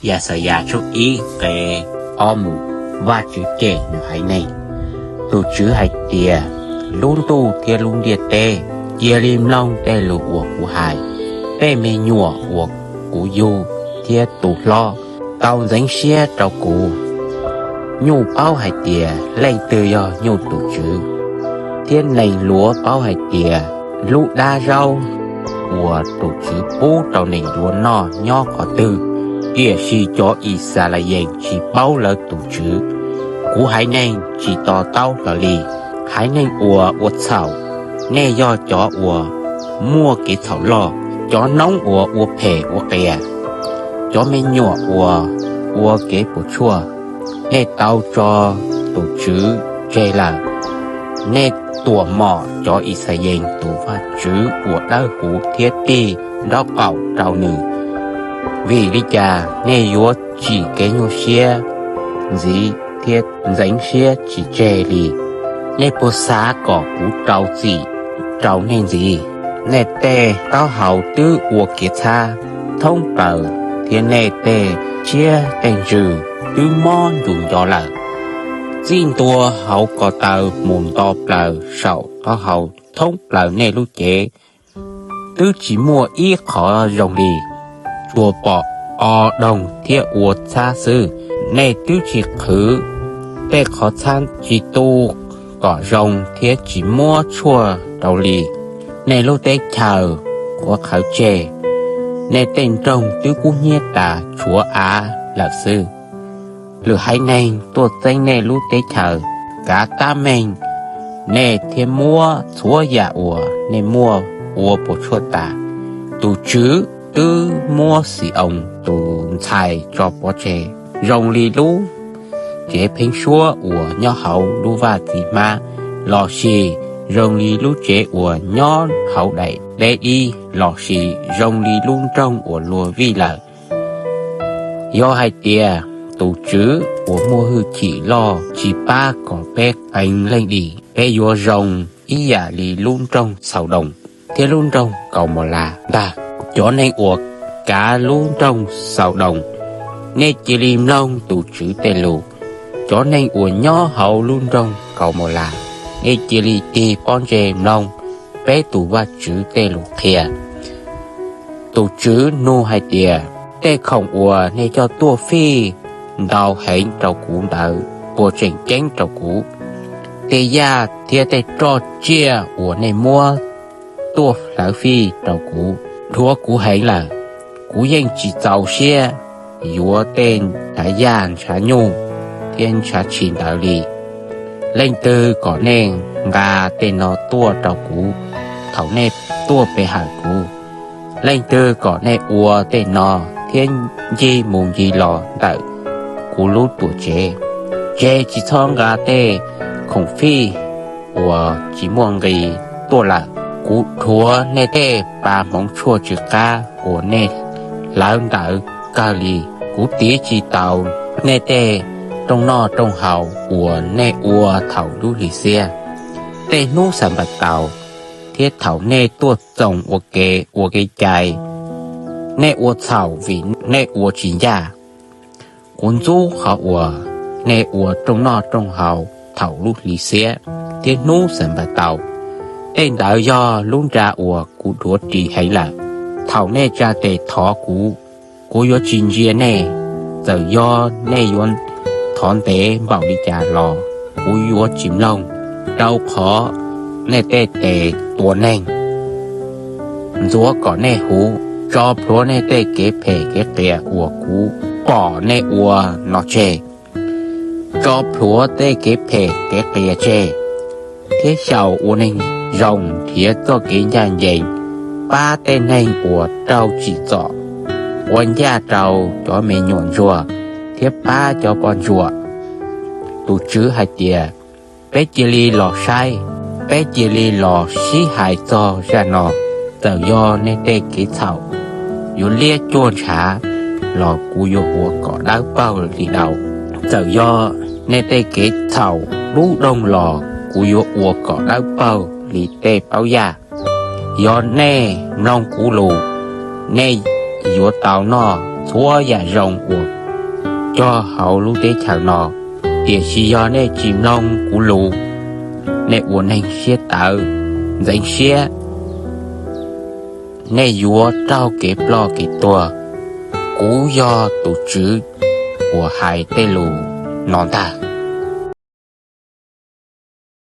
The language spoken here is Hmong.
Yaxayas tshooj ib nqe ob mus. Vajtswv cem nws haiv neeg. Tus Tswv hais tias, lub ntuj thiab lub ntiaj teb, cia li mloog tej lus uas kuv hais. Tej me nyuam uas kuv yug thiab tu hlob tau ntxeev siab rau kuv. Nyuj paub hais tias leej twg yog nyuj tus tswv, thiab nees luav paub hais tias lub dab zaub uas tus Tswv pub rau nees luav noj nyob qhov twg. Tiam sis cov Yixalayees tsis paub lawv tus Tswv. Kuv haiv neeg tsis to taub hlo li. Haiv neeg uas ua txhaum, nej yog cov uas muaj kev txhaum loj, cov noob uas ua phem ua qias, cov me nyuam uas ua kev puas tsuaj. Nej tau tso tus Tswv tseg lawm. Nej tuam mom cov Yixalayees tus Vajtswv uas dawb huv thiab tig nraub qaum rau nws. Vim li cas nej yuav tsim kev nyuaj siab ntxiv thiab ntxeev siab tsis tseg li? Nej puas xav kom kuv rau txim rau nej ntxiv? Nej tej taub hau twb ua kev txhab thoob plaws, thiab nej tej siab tej ntsws twb mob ncu nco lawm. Txij ntua hauv ko taw mus nto plaws saum taub hau thoob plaws nej lub cev, twb tsis muaj ib qho zoo li, tsuas pom o doog thiab ua txhab xwb. Nej twb tsis qhwv tej qhov txhab, tsis tu kom zoo thiab tsis muab tshuaj rau li. Nej lub teb chaws qhuav qhawv tseg, nej tej nroog twb kub hnyiab tas tshuav av lawm xwb. Lwm haiv neeg tuaj txeeb nej lub teb chaws, kav tab meeg nej thiab muab txhua yam uas nej muaj ua puas tsuaj tas. Tus Tswv twb muab Xi-oos tus ntxhais tso pov tseg, zoo li lub tsev pheeb suab uas nyob hauv lub vaj txiv hmab, lossis zoo li lub tsev uas nyob hauv daim deb dib, lossis zoo li lub nroog uas luag vij lawm. Yog hais tias tus Tswv uas muaj hwj chim loj tsis pab kom peb qee leej dim, peb yuav zoo ib yam li lub nroog Xaudoos thiab lub nroog Kaumaulas ntag. Cov neeg uas kav lub nroog Xaudoos, nej cia li mloog tus Tswv tej lus. Cov neeg uas nyob hauv lub nroog Kaumaulas, nej cia li tig pob ntseg mloog peb tus Vajtswv tej lus qhia. Tus Tswv nug hais tias, tej khoom uas nej coj tuaj fij ntau heev rau kuv ntawd puas tseem ceeb rau kuv? Tej yaj thiab tej roj tsiaj uas nej muab tuaj hlawv fij rau kuv dhuav kuv heev lawm. Kuv yeej tsis txaus siab yuav tej ntshav yaj ntshav nyuj thiab ntshav tshis ntawd li. Leej twg kom nej nqa tej no tuaj rau kuv thaum nej tuaj pe hawm kuv? Leej twg kom nej ua tej no thiab ncig mus ncig los ntawm kuv lub tuam tsev? Tseg tsis txhob nqa tej khoom fij uas tsis muaj nqis tuaj lawm. Kuv dhuav nej tej pa hmoov tshuaj tsw qab uas nej hlawv ntawd kawg li. Kuv tiv tsis taus nej tej rooj noj rooj haus uas nej ua thaum lub hli xiab, tej hnub Xanpataus, thiab thaum nej tuaj txoos ua ke ua kev cai. Nej ua txhaum vim nej ua tsis ncaj. Kuv ntxub qhov uas nej ua rooj noj rooj haus thaum lub hli xiab thiab hnub Xanpataus. Tej ntawd yog lub nra uas kuv dhuav ris heev lawm. Thaum nej tsa tes thov kuv, kuv yuav tsis ntsia nej. Txawm yog nej yuav thov ntev npaum li cas los kuv yuav tsis mloog, rau qhov nej tej tes tua neeg, ntxuav kom nej huv. Tso plhuav nej tej kev phem kev qias uas kuv pom nej ua no tseg. Tso plhuav tej kev phem kev qias tseg, thiab xyaum ua neeg zoo, nrhiav txoj kev ncaj ncees, pab tej neeg uas raug tsim txom, ua ncaj rau cov me nyuam ntsuag, thiab pab cov poj ntsuam. Tus Tswv hais tias, peb cia li los saib, peb cia li los sib hais txog zaj no. Txawm yog nej tej kev txhaum yuav liab cuag ntshav los kuv yuav ua kom dawb paug li daus. Txawm yog nej tej kev txhaum dub doog los kuv yuav ua kom dawb paug li tej paub yaj. Yog nej mloog kuv lus, nej yuav tau noj txhua yam zoo uas cog hauv lub teb chaws no. Tiam sis yog nej tsis mloog kuv lus, nej ua neeg siab tawv, ntxeev siab, nej yuav raug kev ploj kev tuag. Kuv yog tus TSWV uas hais tej lus no ntag.